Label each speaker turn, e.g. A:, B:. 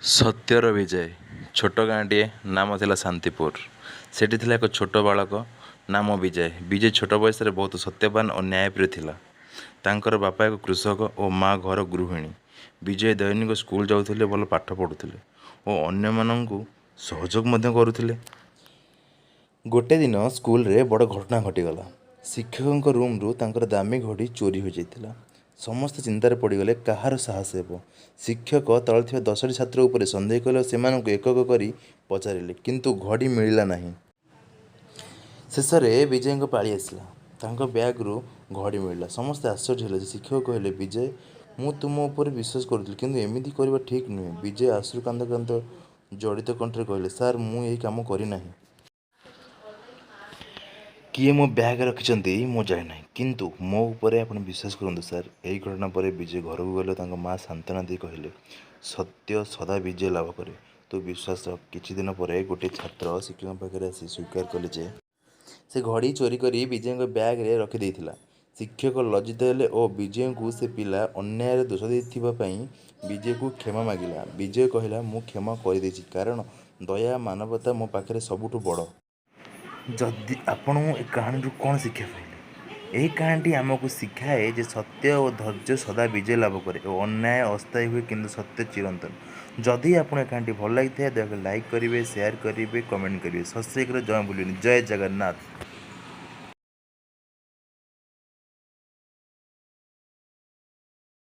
A: ସତ୍ୟର ବିଜୟ। ଛୋଟ ଗାଁଟିଏ, ନାମ ଥିଲା ଶାନ୍ତିପୁର। ସେଠି ଥିଲା ଏକ ଛୋଟ ବାଳକ, ନାମ ବିଜୟ। ବିଜୟ ଛୋଟ ବୟସରେ ବହୁତ ସତ୍ୟବାନ ଓ ନ୍ୟାୟପ୍ରିୟ ଥିଲା। ତାଙ୍କର ବାପା ଏକ କୃଷକ ଓ ମା ଘର ଗୃହିଣୀ। ବିଜୟ ଦୈନିକ ସ୍କୁଲ ଯାଉଥିଲେ, ଭଲ ପାଠ ପଢ଼ୁଥିଲେ ଓ ଅନ୍ୟମାନଙ୍କୁ ସହଯୋଗ ମଧ୍ୟ କରୁଥିଲେ। ଗୋଟେ ଦିନ ସ୍କୁଲରେ ବଡ଼ ଘଟଣା ଘଟିଗଲା। ଶିକ୍ଷକଙ୍କ ରୁମରୁ ତାଙ୍କର ଦାମୀ ଘଡ଼ି ଚୋରି ହୋଇଯାଇଥିଲା। ସମସ୍ତେ ଚିନ୍ତାରେ ପଡ଼ିଗଲେ, କାହାର ସାହସ ହେବ? ଶିକ୍ଷକ ତଳେ ଥିବା 10ଟି ଛାତ୍ର ଉପରେ ସନ୍ଦେହ କଲେ ଓ ସେମାନଙ୍କୁ ଏକ ଏକ କରି ପଚାରିଲେ, କିନ୍ତୁ ଘଡ଼ି ମିଳିଲା ନାହିଁ। ଶେଷରେ ବିଜୟଙ୍କ ପାଳି ଆସିଲା। ତାଙ୍କ ବ୍ୟାଗରୁ ଘଡ଼ି ମିଳିଲା। ସମସ୍ତେ ଆଶ୍ଚର୍ଯ୍ୟ ହେଲେ। ଶିକ୍ଷକ କହିଲେ, ବିଜୟ, ମୁଁ ତୁମ ଉପରେ ବିଶ୍ୱାସ କରୁଥିଲି, କିନ୍ତୁ ଏମିତି କରିବା ଠିକ୍ ନୁହେଁ। ବିଜୟ ଅଶ୍ରୁ କାନ୍ଦ କାନ୍ଦ ଜଡ଼ିତ କଣ୍ଠରେ କହିଲେ, ସାର୍, ମୁଁ ଏହି କାମ କରିନାହିଁ। କିଏ ମୋ ବ୍ୟାଗରେ ରଖିଛନ୍ତି ମୁଁ ଜାଣେନାହିଁ। କିନ୍ତୁ ମୋ ଉପରେ ଆପଣ ବିଶ୍ୱାସ କରନ୍ତୁ ସାର୍। ଏହି ଘଟଣା ପରେ ବିଜୟ ଘରକୁ ଗଲେ ଓ ତାଙ୍କ ମା ସାନ୍ତ୍ୱନା ଦେଇ କହିଲେ, ସତ୍ୟ ସଦା ବିଜୟ ଲାଭ କରେ, ତୁ ବିଶ୍ୱାସ ରଖ। କିଛି ଦିନ ପରେ ଗୋଟିଏ ଛାତ୍ର ଶିକ୍ଷକଙ୍କ ପାଖରେ ଆସି ସ୍ୱୀକାର କଲେ ଯେ ସେ ଘଡ଼ି ଚୋରି କରି ବିଜୟଙ୍କ ବ୍ୟାଗରେ ରଖିଦେଇଥିଲା। ଶିକ୍ଷକ ଲଜ୍ଜିତ ହେଲେ ଓ ବିଜୟଙ୍କୁ ସେ ପିଲା ଅନ୍ୟାୟରେ ଦୋଷ ଦେଇଥିବା ପାଇଁ ବିଜୟକୁ କ୍ଷମା ମାଗିଲା। ବିଜୟ କହିଲା, ମୁଁ କ୍ଷମା କରିଦେଇଛି, କାରଣ ଦୟା ମାନବତା ମୋ ପାଖରେ ସବୁଠୁ ବଡ଼। ଯଦି ଆପଣଙ୍କୁ ଏ କାହାଣୀରୁ କ'ଣ ଶିକ୍ଷା ପାଇଲେ? ଏହି କାହାଣୀଟି ଆମକୁ ଶିଖାଏ ଯେ ସତ୍ୟ ଓ ଧୈର୍ଯ୍ୟ ସଦା ବିଜୟ ଲାଭ କରେ ଓ ଅନ୍ୟାୟ ଅସ୍ଥାୟୀ ହୁଏ, କିନ୍ତୁ ସତ୍ୟ ଚିରନ୍ତନ। ଯଦି ଆପଣଙ୍କୁ ଏ କାହାଣୀଟି ଭଲ ଲାଗିଥାଏ, ଦୟାକରି ଲାଇକ୍ କରିବେ, ସେୟାର କରିବେ, କମେଣ୍ଟ କରିବେ, ସବସ୍କ୍ରାଇବ୍ କରିବା ଜମା ଭୁଲିବେନି। ଜୟ ଜଗନ୍ନାଥ।